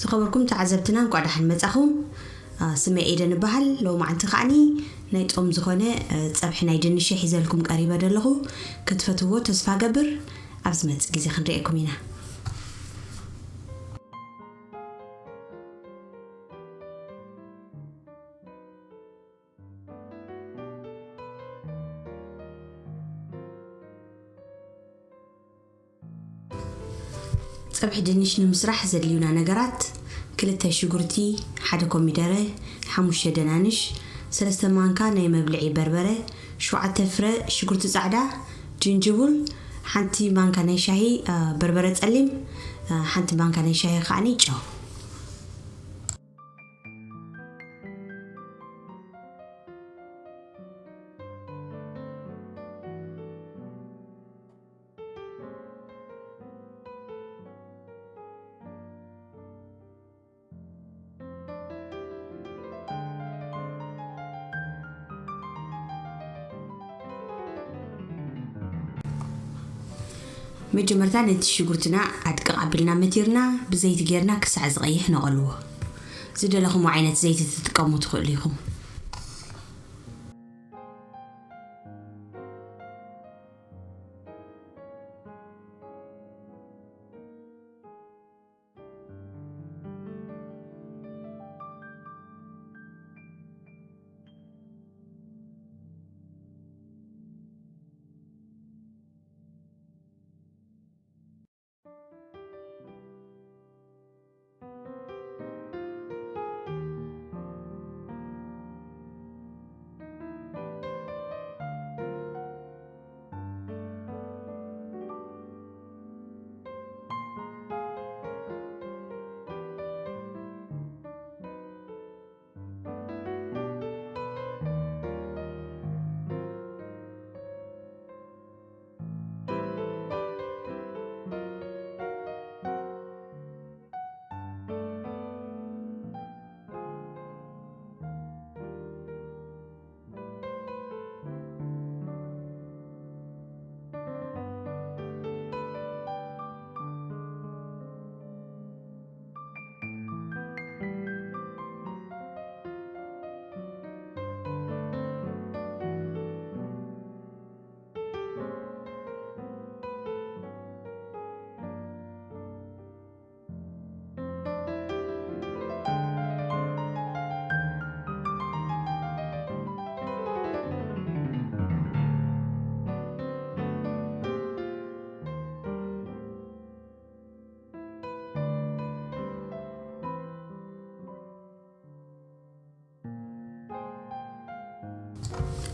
ዝኸበርኩም ተዓዘብትና፣ እንኳዕ ደሓን መጻኹም። አ፣ ስመይ ኤደን እበሃል። ሎማዓንቲ ከዓኒ ናይ ጾም ዝኾነ፣ እ፣ ጸብሒ ናይ ድንሽ ሒዘልኩም ቀሪበ ዘለኹ። ክትፈትዎ ተስፋ ገብር። ኣብ ዝመጽእ ግዜ ክንርእየኩም ኢና። ጸብሒ ድንሽ ንምስራሕ ዘድልዩና ነገራት፣ ክልተ ሽጉርቲ፣ ሓደ ኮሚደረ፣ ሓሙሽተ ደናንሽ፣ ሰለስተ ማንካ ናይ መብልዒ በርበረ፣ ሸውዓተ ፍረ ሽጉርቲ ጻዕዳ፣ ጅንጅቡል፣ ሓንቲ ማንካ ናይ ሻሂ፣ አ፣ በርበረ ጸሊም፣ አ፣ ሓንቲ ማንካ ናይ ሻሂ ከዓኒ ጨው። መጀመርታ ነቲ ሽጉርትና ኣድቅቕ ኣቢልና መቲርና ብዘይቲ ጌርና ክሳዕ ዝቐይሕ ነቐልዎ። ዝደለኹምዎ ዓይነት ዘይቲ ትጥቀሙ ትኽእሉ ኢኹም።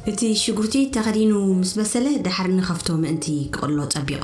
እቲ ሽጉርቲ ተኸዲኑ ምስ በሰለ፣ ደሓር ንኸፍቶ ምእንቲ ክቕሎ ጸቢቖ።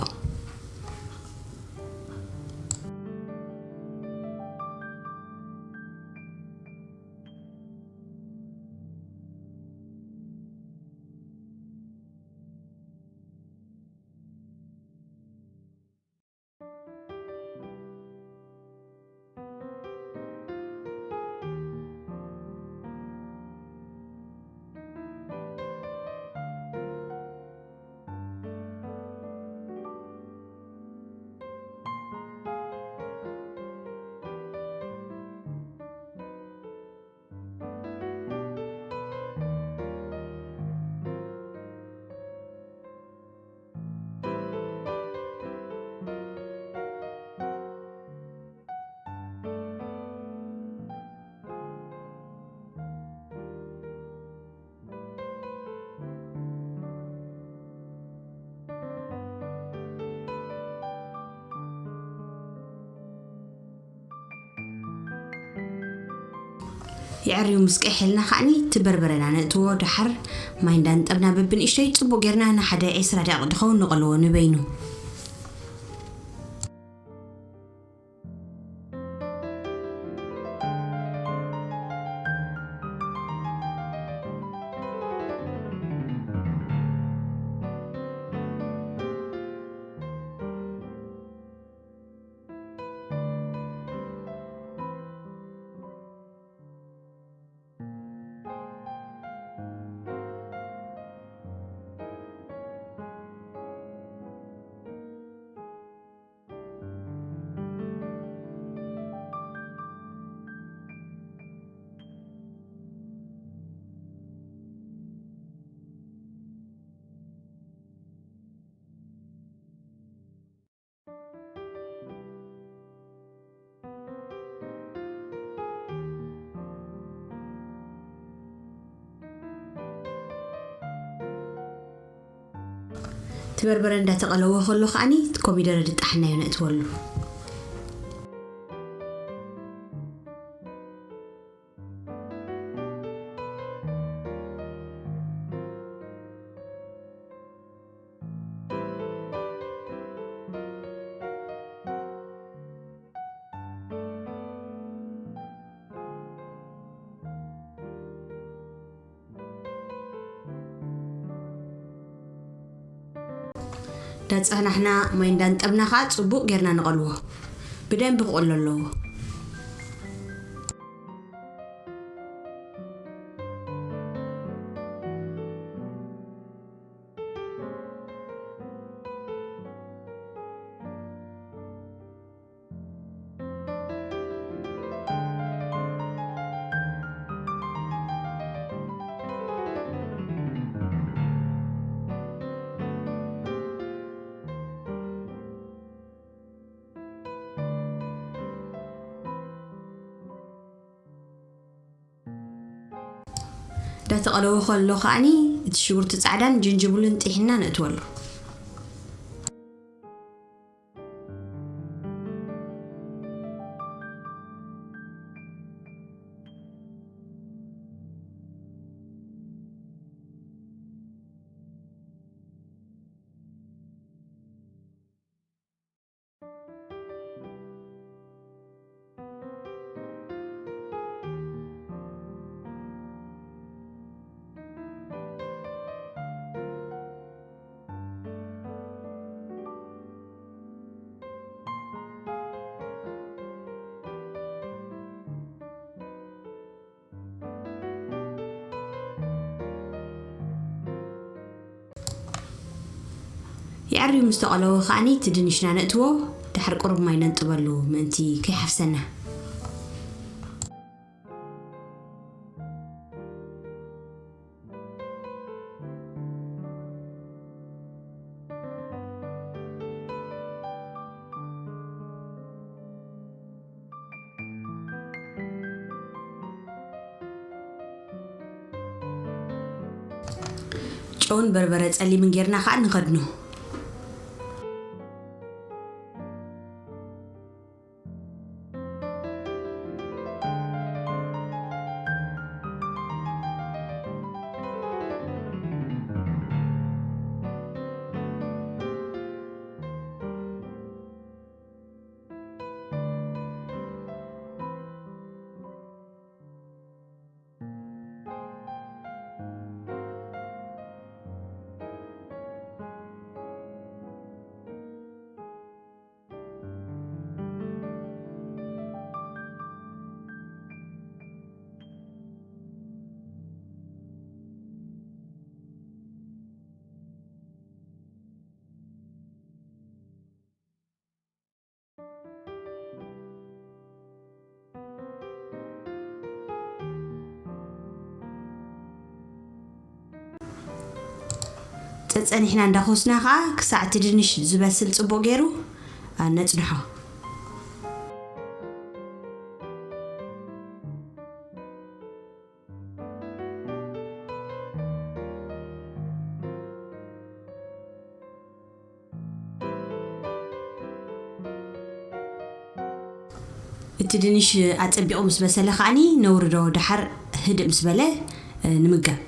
የዕርዩ ምስ ቀይሐልና ከዓኒ፣ እቲ በርበረና ነእትዎ። ደሓር ማይ እንዳንጠብና በብንእሽተይ ጽቡቕ ጌርና ንሓደ ዒስራ ደቂቕ ድኸውን ንቐልዎ ንበይኑ። በርበረ እንዳተቐለወ ከሎ ከዓኒ ኮሚደረ ድጣሕናዮ ነእትወሉ። እንዳጸናሕና ማይ እንዳንጠብና ከዓ ጽቡቕ ጌርና ንቐልዎ። ብደንቢ ክቕሎ ኣለዎ። እንዳተቐለወ ከሎ ከዓኒ እቲ ሽጉርቲ ጻዕዳን ጅንጅብሉን ጢሒና ነእትወሉ። የዐርዩ ምስ ተቐለወ ከዓኒ እቲ ድንሽና ነእትዎ፣ ድሓር ቁሩብ ማይ ነንጥበሉ ምእንቲ ከይሓፍሰና። ጨውን በርበረ ጸሊምን ጌርና ከኣ ንኸድኖ። ጸጸኒሕና እንዳኾስና ኸኣ ክሳዕ እቲ ድንሽ ዝበስል ጽቡቕ ገይሩ፣ ኣ፣ ነጽንሖ። እቲ ድንሽ ኣጸቢቑ ምስ በሰለ ከዓኒ ነውርዶ፣ ደሓር ህድእ ምስ በለ፣ እ፣ ንምገብ።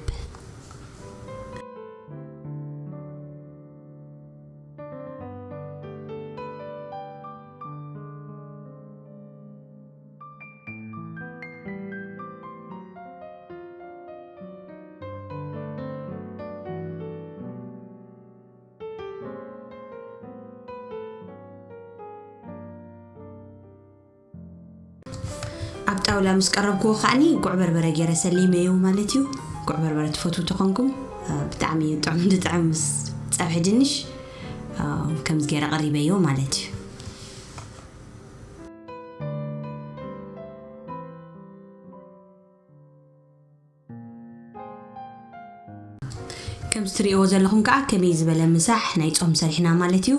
ኣብ ጣውላ ምስ ቀረብክዎ ከዓኒ ጉዕ በርበረ ገይረ ሰሊመዮ ማለት እዩ። ጉዕ በርበረ ትፈትዉ ተኾንኩም፣ እ፣ ብጣዕሚ እዩ ጥዑም፣ ዝጥዕም ምስ ጸብሒ ድንሽ፣ እ፣ ከምዚ ገይረ ቀሪበዮ ማለት እዩ። ከምዚ ትርእይዎ ዘለኹም ከኣ ከመይ ዝበለ ምሳሕ ናይ ጾም ሰሪሕና ማለት እዩ።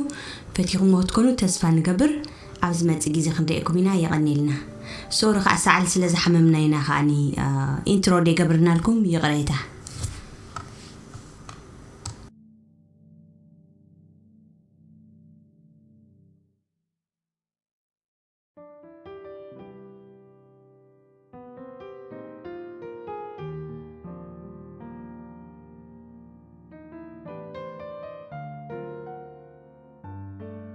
ፈቲኹምዎ ክትኮኑ ተስፋ ንገብር። ኣብ ዝመጽእ ግዜ ክንርእየኩም ኢና። የቐንየልና። ሶሪ ከኣ ሰዓል ስለ ዝሓመምና ኢና ከኣኒ፣ እ፣ ኢንትሮ ደይገብርናልኩም፣ ይቕሬታ።